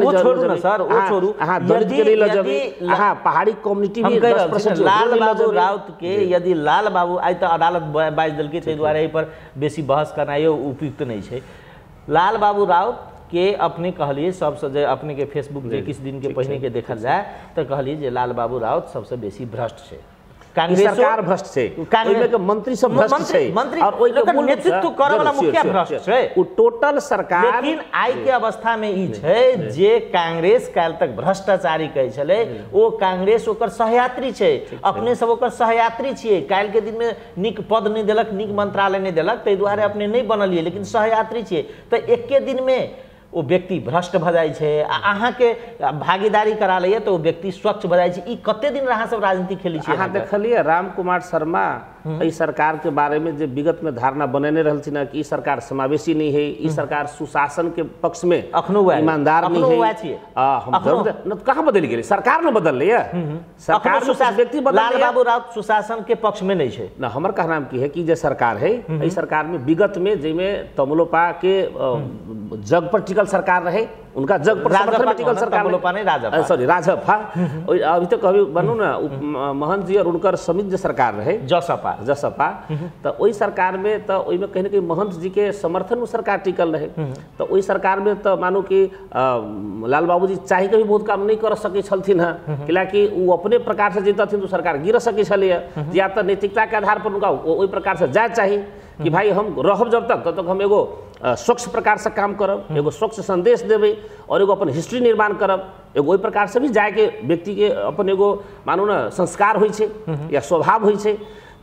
दलित के नहि लऽ जेबै, अहाँ पहाड़ी कम्युनिटी भी 10% लाल बाबू राउत के यदि लाल बाबू आइ तऽ अदालत बाजि देलकै, ताहि दुआरे एहि पर बेसी बहस करनाइयो उपयुक्त नहि छै। लाल बाबू राउत के अपने कहलिए सबसे जे अपने के फेसबुक जे किछु दिन के पहिने के देखल जाय तऽ कहलिए जे लाल बाबू राउत सबसे बेसी भ्रष्ट छै, सरकार भ्रष्ट छै, ओहिमे के मंत्री सब भ्रष्ट छै, और ओहि के नेतृत्व करऽ वाला मुखिया भ्रष्ट छै, ओ टोटल सरकार। लेकिन आइ के अवस्था में ई छै जे कांग्रेस काल्हि तक भ्रष्टाचारी कहै छलै, ओ कांग्रेस ओकर सहयात्री छै, अपने सब ओकर सहयात्री छियै। काल्हि के दिन में नीक पद नहि देलक, नीक मंत्रालय नहि देलक, ताहि दुआरे अपने नहि बनलियै, लेकिन सहयात्री छियै। तऽ एके दिन में ओ व्यक्ति भ्रष्ट भऽ जाइ छै, आ अहाँके भागीदारी करा लैए तऽ ओ व्यक्ति स्वच्छ भऽ जाइ छै। ई कते दिन अहाँ सब राजनीति खेलै छियै? अहाँ देखलियै राम कुमार शर्मा एहि सरकार के बारे में जे विगत में धारणा बनेने रहलथिन कि ई सरकार समावेशी नहीं है, ई सरकार सुशासन के पक्ष में अखनो ईमानदार नहीं है, हम जरूर कहाँ बदलि गेलै? सरकार ने बदललै, सरकार व्यक्ति बदल, लाल बाबू राउत सुशासन के पक्ष में नहीं छै ना। हमर कहना की है कि जे सरकार है एहि सरकार में विगत में जाहिमे तमलोपा के जग पर टिकल सरकार रहे, उनका जग पर समर्थन में टिकल सरकार, सॉरी राजपा, अभी तो कभी बनू ना महंत जी और उनकर समित जे सरकार रहे जसपा, जसपा, तो ओहि सरकार में तो ओहिमे कहीं ना कहीं महंत जी के समर्थन में सरकार टिकल रहे। तो ओहि सरकार में तो मानू कि लाल बाबू जी चाहे के भी बहुत काम नहीं कर सकै छलथिन हँ, कैलाकि वो अपने प्रकार से जीतथिन तो सरकार गिर सकै छलैए, या तो नैतिकता के आधार पर उनका ओहि प्रकार से जाय चाही कि भाई हम रहब जब तक तब तक हम एगो स्वच्छ प्रकार से काम करब, एगो स्वच्छ संदेश देबै और एगो अपन हिस्ट्री निर्माण करब। एगो ओहि प्रकार से भी जायके व्यक्ति के अपन एगो मानू ना संस्कार होइ छै या स्वभाव होइ छै,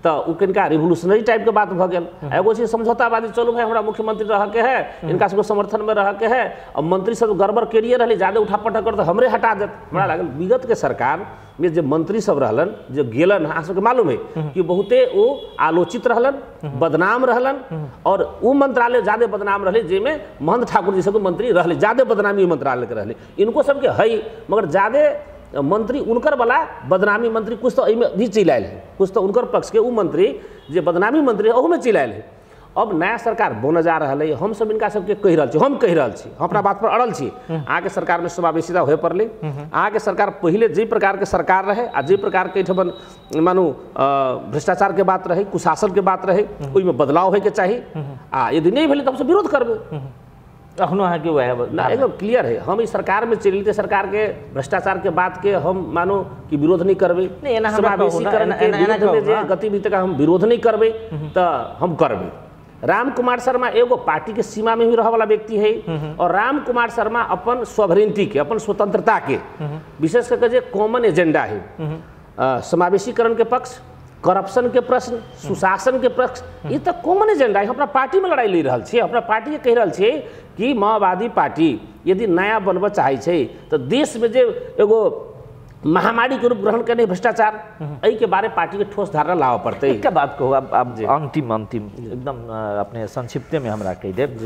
तो उ कनिका रिवोल्यूशनरी टाइप के बात भऽ गेल। एगो छै समझौतावादी, चलू भाई हमरा मुख्यमंत्री रहके है, इनका सबके समर्थन में रहके है, अब मंत्री सब गड़बड़ केलिए रहले, ज्यादा उठा पटक कर तो हमरे हटा देत। हमरा लागल विगत के सरकार में जे मंत्री सब रहलन जे गेलन, अहाँ सबके मालूम है कि बहुते वो आलोचित रहलन, बदनाम रहलन, और उ मंत्रालय ज्यादा बदनाम रहले जाहिमे महंत ठाकुर जी सबके मंत्री रहले, ज्यादा बदनामी मंत्रालय के रहले, इनको सबके है, मगर ज्यादा मंत्री उनकर वाला बदनामी मंत्री कुछ तो एहिमे भी चलि आयल है, कुछ तो उनकर पक्ष के उ मंत्री जे बदनामी मंत्री है ओहूमे चलि आयल है। अब नया सरकार बनऽ जा रहल है, हम सब इनका सबके कहि रहल छी, हम कहि रहल छी, हम अपना बात पर अड़ल छी, अहाँके सरकारमे समावेशिता होय पड़लै। अहाँके सरकार पहिले जाहि प्रकारके सरकार रहे आ जाहि प्रकारके एहिठमन मानू भ्रष्टाचारके बात रहे, कुशासनके बात रहे, ओहिमे बदलाव होयके चाही, आ यदि नहि भेलै तऽ हमसब विरोध करबै। अखनो अहाँके वएह ना एकदम क्लियर है, हम इस सरकार में चलि गेलियै, सरकार के भ्रष्टाचार के बात के हम मानो कि विरोध नहीं करबै, समावेशीकरण के विरोध में जे गतिविधि का हम विरोध नहीं करबै तऽ हम करबै। राम कुमार शर्मा एगो पार्टी के सीमा में भी रह वाला व्यक्ति है, और राम कुमार शर्मा अपन सॉवरेनिटी के, अपन स्वतंत्रता के, विशेष करके जे कॉमन एजेंडा है समावेशीकरण के पक्ष, करप्शन के प्रश्न, सुशासन के प्रश्न, ये तो कॉमन एजेंडा है। अपना पार्टी में लड़ाई ले रहल छियै, अपना पार्टी के कहि रहल छियै कि माओवादी पार्टी यदि नया बनबऽ चाहै छै तो देश में जे एगो महामारी के रूप ग्रहण करने भ्रष्टाचार, एहि के बारे पार्टी के ठोस धारणा लाबऽ पड़तै। एकटा बात कहू, अब अंतिम अंतिम एकदम अपने संक्षिप्ते में हमरा कहि देब,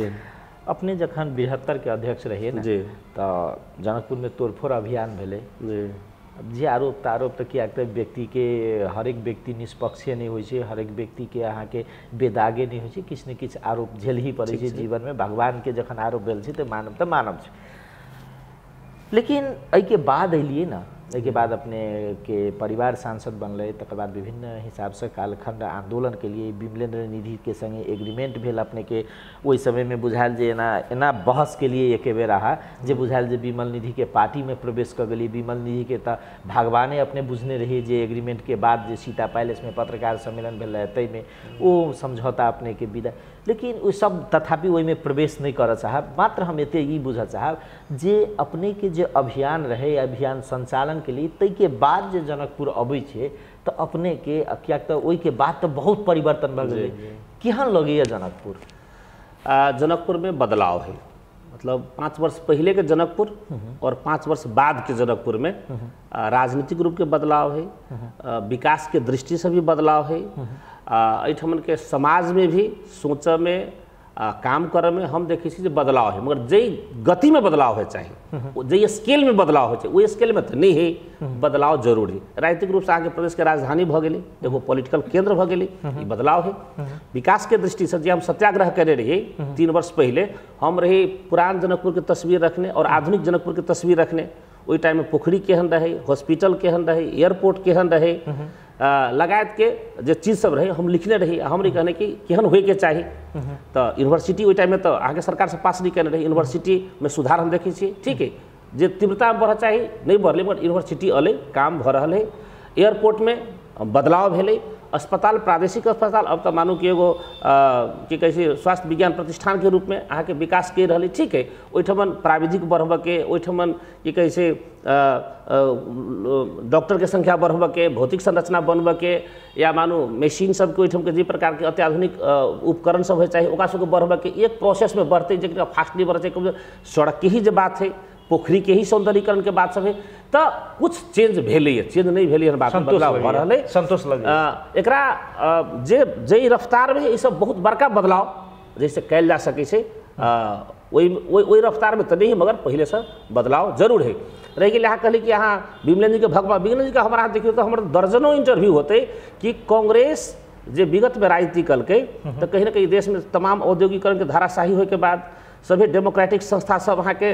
अपने जखन 72 के अध्यक्ष रहिए ने तऽ जनकपुर में तोड़फोड़ अभियान भेलै जे आरोप तारोप तऽ किएक तऽ व्यक्तिके हरेक व्यक्ति निष्पक्षीय नहि होइ छै, हरेक व्यक्तिके अहाँके बेदागे नहि होइ छै, किछु ने किछु आरोप झेलही पड़ै छै जीवनमे। भगवानके जखन आरोप भेल छै तऽ मानव तऽ मानव छै। लेकिन एहिके बाद एलियै ने, एहिके बाद अपनेके परिवार सांसद बनलै, तकर बाद विभिन्न हिसाबसँ कालखण्ड आन्दोलन के लिए विमलेन्द्र निधिके सङ्गे एग्रीमेंट भेल अपनेके। ओहि समयमे बुझायल जे एना एना बहस के लिए एके बेर अहाँ जे बुझायल जे विमल निधिके पार्टीमे प्रवेश कऽ गेलियै। विमल निधिके तऽ भगवाने अपने बुझने रहियै जे एग्रीमेंटके बाद जे सीता पैलेसमे पत्रकार सम्मेलन भेल रहै ताहिमे ओ समझौता अपनेके विदा, लेकिन ओ सब तथापि ओहिमे प्रवेश नहि करऽ चाहब। मात्र हम एते ई बुझऽ चाहब जे अपनेके जे अभियान रहै, अभियान संचालन के लिए, ताहिके बाद जे जनकपुर अबै छै तऽ अपनेके किएक तऽ ओहिके बाद तऽ बहुत परिवर्तन भऽ गेलै, केहन लगैए जनकपुर? जनकपुर में बदलाव है, मतलब 5 वर्ष पहले के जनकपुर और 5 वर्ष बाद के जनकपुर में राजनीतिक रूप के बदलाव है, विकास के दृष्टि से भी बदलाव है, एहिठमन के समाज में भी सोच में काम करे में हम देखै छी जे बदलाव है, मगर जाहि गति में बदलाव है चाही, जाहि स्केल में बदलाव हो चाही ओहि स्केल में तऽ नहि है। बदलाव जरूर है। राजनीतिक रूप से अहाँके प्रदेश के राजधानी भऽ गेलै, एगो पॉलिटिकल केंद्र भऽ गेलै, ई बदलाव है। विकास के दृष्टि से जे हम सत्याग्रह केने रहियै 3 वर्ष पहिले, हम रही पुरान जनकपुर के तस्वीर रखने और आधुनिक जनकपुर के तस्वीर रखने। ओहि टाइम में पोखरी केहन रहै, हॉस्पिटल केहन रहै, एयरपोर्ट केहन रहै, लगायत के जे चीज सब रहे हम लिखने रही। हमरे कहने कि केहन होइके चाही। तऽ यूनिवर्सिटी ओहि टाइममे तऽ अहाँके सरकार से पास नहि केने रही, यूनिवर्सिटीमे सुधार हम देखै छियै, ठीक है, जे तीव्रतामे बढ़ऽ चाही नहि बढ़लै, मगर यूनिवर्सिटी अलै, काम भऽ रहल है। एयरपोर्टमे बदलाव भेलै अस्पताल प्रादेशिक अस्पताल अब तो मानू कि एगो की कहै छै स्वास्थ्य विज्ञान प्रतिष्ठान के रूप में अहाँके विकास करि रहल, ठीक है। ओहिठमन प्राविधिक बढ़बऽके, ओहिठमन की कहै छै डॉक्टर के संख्या बढ़बऽके, भौतिक संरचना बनबऽके, या मानू मशीन सबके ओहिठामके जे प्रकारके अत्याधुनिक उपकरण सब होइ चाही ओकरा सबके बढ़बऽके एक प्रोसेसमे बढ़तै, जे फास्ट नहीं बढ़ै छै। सड़क के ही जे बात है, पोखरी के ही सौंदर्यीकरण के बात सब है, तो कुछ चेंज भेलैए, चेंज नहीं भेलै हन बात, बदलाव भऽ रहल है, संतोष लगै। एकरा जे जाहि रफ्तारमे ई सब बहुत बड़का बदलाव जैसे कयल जा सकै छै ओहि ओहि रफ्तारमे तऽ नहि है, मगर पहिलेसँ बदलाव जरूर है। रहि गेल अहाँ कहली कि अहाँ विमलेन्द्र जीके भगवा, विमलेन्द्र जीके हमरा देखियौ तऽ हमर दर्जनों इंटरव्यू होतै कि कांग्रेस जे विगतमे राजनीति कलकै तऽ कहीं ना कहीं देशमे तमाम औद्योगिकरणके धाराशाही होइके बाद, सभी डेमोक्रेटिक संस्था सब अहाँके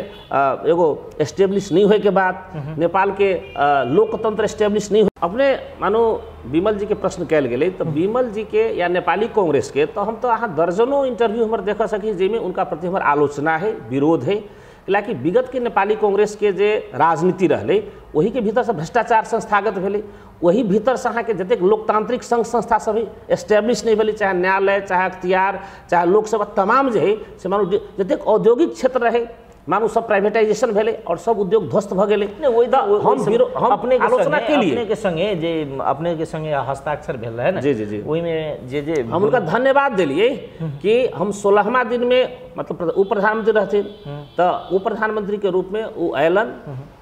एगो एस्टेब्लिश नहीं होइके बाद, नेपाल के लोकतंत्र एस्टेब्लिश नहीं हो। अपने मानो विमल जी के प्रश्न कयल गेलै तऽ विमल जी के या नेपाली कांग्रेस के तो हम तो अहाँ दर्जनों इंटरव्यू हमर देख सकी जाहिमे उनका प्रति हमर आलोचना है, विरोध है। हालाँकि विगत के नेपाली कांग्रेस के जे राजनीति रहलै ओही के भीतरसँ भ्रष्टाचार संस्थागत भेलै, वही भीतरसँ अहाँके जतेक लोकतांत्रिक संघ संस्था सब है एस्टेब्लिश नहीं भेलै, चाहे न्यायालय, चाहे अख्तियार, चाहे लोकसभा, तमाम जे है से मानू जतेक औद्योगिक क्षेत्र रहे मानू सब प्राइवेटाइजेशन भेलै और सब उद्योग ध्वस्त भऽ गेलै। हम अपने आलोचना के लिए अपने के संगे जे अपने के संगे हस्ताक्षर भेल रहे ने, जी जी जी, ओहिमे जे जे हम उनका धन्यवाद देलियै कि हम 16वां दिन में मतलब उप प्रधानमंत्री रहथिन तऽ उप प्रधानमंत्री के रूप में ओ अयलन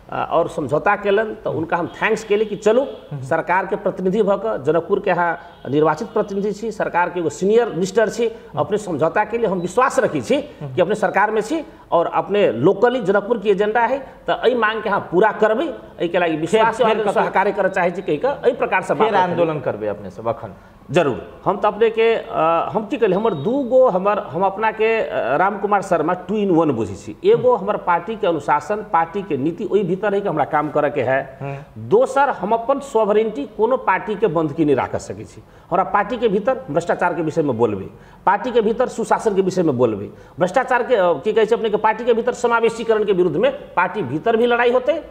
और समझौता केलन, तो उनका हम thanks केली कि चलू सरकार के प्रतिनिधि भऽ कऽ जनकपुर के अहाँ निर्वाचित प्रतिनिधि छी, सरकार के एगो सीनियर मिनिस्टर छी, अपने समझौता के लिए हम विश्वास रखी छी कि अपने सरकार में छी और अपने लोकली जनकपुर के एजेंडा है तो एहि मांग के अहाँ पूरा करबै, एहिके लागि विश्वास सहकार्य करऽ चाहै छी कहि कऽ एहि प्रकारसँ फेर आंदोलन करबै अपने सब अखन जरूर। हम तो अपने के हम की कहली हमर दूगो हमर हम अपना के रामकुमार शर्मा 2 in 1 बुझै छी। एगो हमर पार्टी के अनुशासन, पार्टी के नीति ओहि भीतर है कि हमरा काम करे के है। दोसर हम अपन सॉवरेनिटी कोनो पार्टी के बंधकी नहीं राख सकै छी। हमरा पार्टी के भीतर भ्रष्टाचार के विषय में बोलबै, पार्टी के भीतर सुशासन के विषय में बोलबै, भ्रष्टाचार के की कहै छै अपने के पार्टी के भीतर समावेशीकरण के विरुद्ध में पार्टी भीतर भी लड़ाई होतै,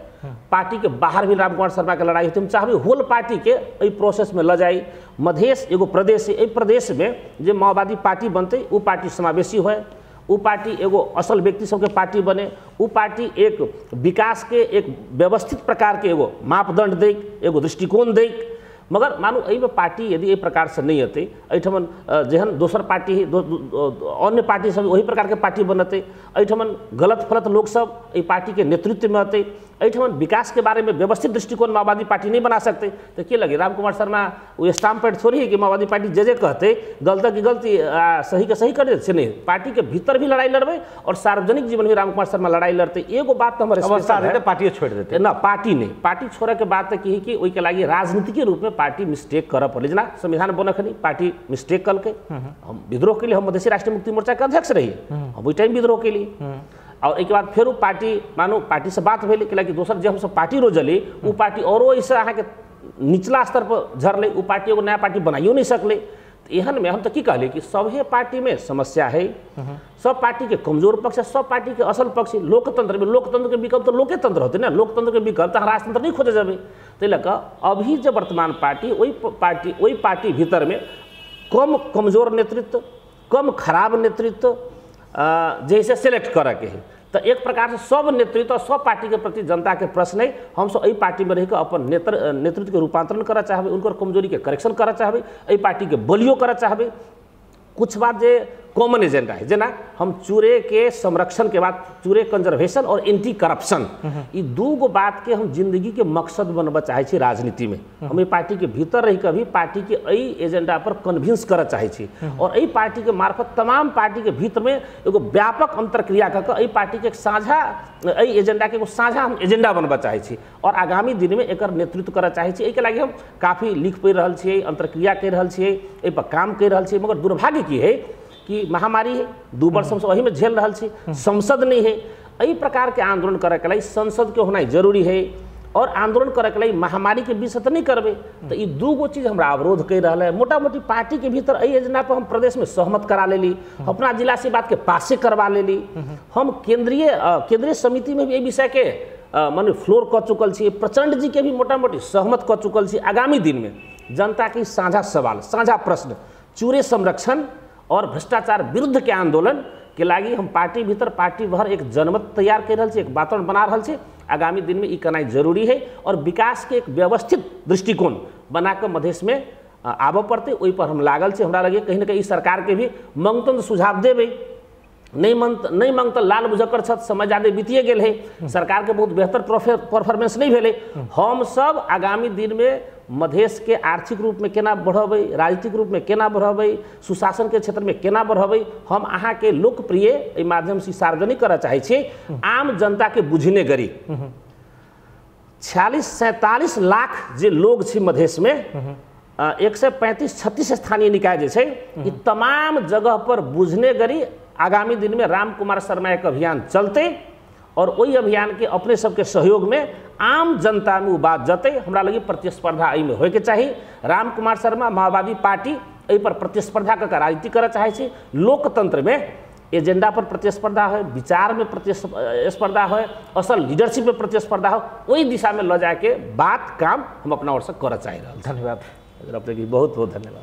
पार्टी के बाहर भी रामकुमार शर्मा के लड़ाई होते। हम चाहबै होल पार्टी के एहि प्रोसेस में ल जाई। मधेश एगो प्रदेश है, एहि प्रदेश में जे माओवादी पार्टी बनतै ओ पार्टी समावेशी होए, ओ पार्टी एगो असल व्यक्ति सबके पार्टी बने, ओ पार्टी एक विकास के एक व्यवस्थित प्रकार के एगो मापदंड दै, एगो दृष्टिकोण दै। मगर मानू एहिमे पार्टी यदि एहि प्रकारसँ नहि एतै, एहिठमन जेहन दोसर पार्टी अन्य पार्टी सब ओही प्रकारके पार्टी बनतै, एहिठमन गलत फलत लोकसब एहि पार्टीके नेतृत्वमे अतै, एहिठमन विकासके बारेमे व्यवस्थित दृष्टिकोण माओवादी पार्टी नहीं बना सकते। तो की लगे रामकुमार शर्मा वो स्टाम्प पैड थोड़ी है कि माओवादी पार्टी जे जे कहते गलत की गलती सही के सही कर दे, नहीं। पार्टी के भीतर भी लड़ाई लड़बै और सार्वजनिक जीवन में रामकुमार शर्मा लड़ाई लड़ते। एगो बात तो हमारे पार्टी छोड़ देते ना, पार्टी नहीं, पार्टी छोड़े के बात की कि ओहिके लागि राजनीतिक रूप में पार्टी मिस्टेक करऽ पड़लै। जेना संविधान बनखनी पार्टी मिस्टेक कलकै, हम विद्रोह के लिए, हम मधेसी राष्ट्रीय मुक्ति मोर्चा के अध्यक्ष रहिए, हम ओहि टाइम विद्रोह के लिए। और एक बाद फेर पार्टी मानू पार्टी से बात भेलै कि दोसर जे हमसब पार्टी रोजली ओ पार्टी औरो एहिसँ अहाँके निचला स्तर पर झरलै, ओ पार्टी एगो नया पार्टी बनाइयो नहीं सकलै। तो एहन में हम तो की कहलियै कि सभे पार्टी में समस्या है, सब पार्टी के कमजोर पक्ष है, सब पार्टी के असल पक्ष है। लोकतंत्र में लोकतंत्र के विकल्प तो लोकतंत्र होते ना, लोकतंत्र के विकल्प तो राजतंत्र नहीं खोजे जेबै। ताहि लऽ कऽ अभी जे वर्तमान पार्टी ओहि पार्टी भीतर में कम कमजोर नेतृत्व, कम खराब नेतृत्व जैसे सेलेक्ट करऽ के है। तो एक प्रकार से सब नेतृत्व और सब पार्टी के प्रति जनता के प्रश्न है। हम सब एहि पार्टी में रहिके अपन नेतृत्व के रूपांतरण करऽ चाहबै, उनकर कमजोरी के करेक्शन करऽ चाहबै, एहि पार्टी के बलियो करऽ चाहबै। कुछ बात जे कॉमन एजेंडा है, जेना हम चूरे के संरक्षण के बाद चूरे कंजर्वेशन और एंटी करप्शन, ई दूगो बात के हम जिंदगी के मकसद बनबऽ चाहै छी राजनीति में। हम एहि पार्टी के भीतर रहि कऽ भी पार्टी के एहि एजेंडा पर कन्विंस करऽ चाहै छी और एहि पार्टी के मार्फत तमाम पार्टी के भीतर में एगो व्यापक अंतरक्रिया कऽ कऽ एहि पार्टी के एक साझा एहि एजेंडा के एगो साझा हम एजेंडा बनबऽ चाहै छी और आगामी दिन में एकर नेतृत्व करऽ चाहै छी। एहिके लागि हम काफी लिख पढ़ि रहल छियै, अंतरक्रिया करि रहल छियै, एहि पर काम करि रहल छियै। मगर दुर्भाग्य की है कि महामारी है, 2 वर्ष हम ओहिमे झेल रहल छी, संसद नहीं है। एहि प्रकार के आंदोलन करैके लागि संसद के होनाइ जरूरी है और आंदोलन करैके लागि महामारी के बीच तऽ नहीं करबै। तो ई दूगो चीज हमरा अवरोध करि रहल है। मोटा मोटी पार्टी के भीतर एहि एजेंडा पर हम प्रदेश में सहमत करा लेली, अपना जिला से बात के पासे करवा लेली, हम केंद्रीय समिति में भी एहि विषय के माने फ्लोर कऽ चुकल छी, प्रचंड जी के भी मोटा मोटी सहमत कऽ चुकल छी। आगामी दिन में जनता के साझा सवाल, साझा प्रश्न, चूरे संरक्षण और भ्रष्टाचार विरुद्ध के आंदोलन के लागि हम पार्टी भीतर पार्टी बाहर एक जनमत तैयार कर रहल छी, एक वातावरण बना रहल छी। आगामी दिन में ई कनाइ जरूरी है और विकास के एक व्यवस्थित दृष्टिकोण बनाकर मधेश में आबऽ पड़तै, ओहि पर हम लागल छी। हमरा लगे कहीं ना कहीं सरकार के भी मंगतन सुझाव देबै, नहीं मंगतन लाल बुझक्कर छथि, समय ज्यादा बीतिए गेल है, सरकार के बहुत बेहतर परफॉर्मेंस नहीं भेलै। हम सब आगामी दिन में मधेश के आर्थिक रूप में केना बढ़ेबै, राजनीतिक रूप में केना बढ़ेबै, सुशासन के क्षेत्र में केना बढ़ेबै, हम अहाँ के लोकप्रिय एहि माध्यम से सार्वजनिक करऽ चाहै छी। आम जनता के बुझने गरी 46-47 लाख जे लोग छै मधेश में, 135-36 स्थानीय निकाय जे छै, ई तमाम जगह पर बुझने गरी आगामी दिन में राम कुमार शर्मा एक अभियान चलते और वही अभियान के अपने सबके सहयोग में आम जनता में बात जते। हमरा लगी प्रतिस्पर्धा एहिमे होइके चाही। राम कुमार शर्मा माओवादी पार्टी एहि पर प्रतिस्पर्धा कऽ के राजनीति करऽ चाहै छै। लोकतंत्र में एजेंडा पर प्रतिस्पर्धा हो, विचार में प्रतिस्पर्धा हो, असल लीडरशिप में प्रतिस्पर्धा हो, वही दिशा में लऽ जाके बात काम हम अपना ओर से करऽ चाहि रहल। धन्यवाद अपने के बहुत बहुत धन्यवाद।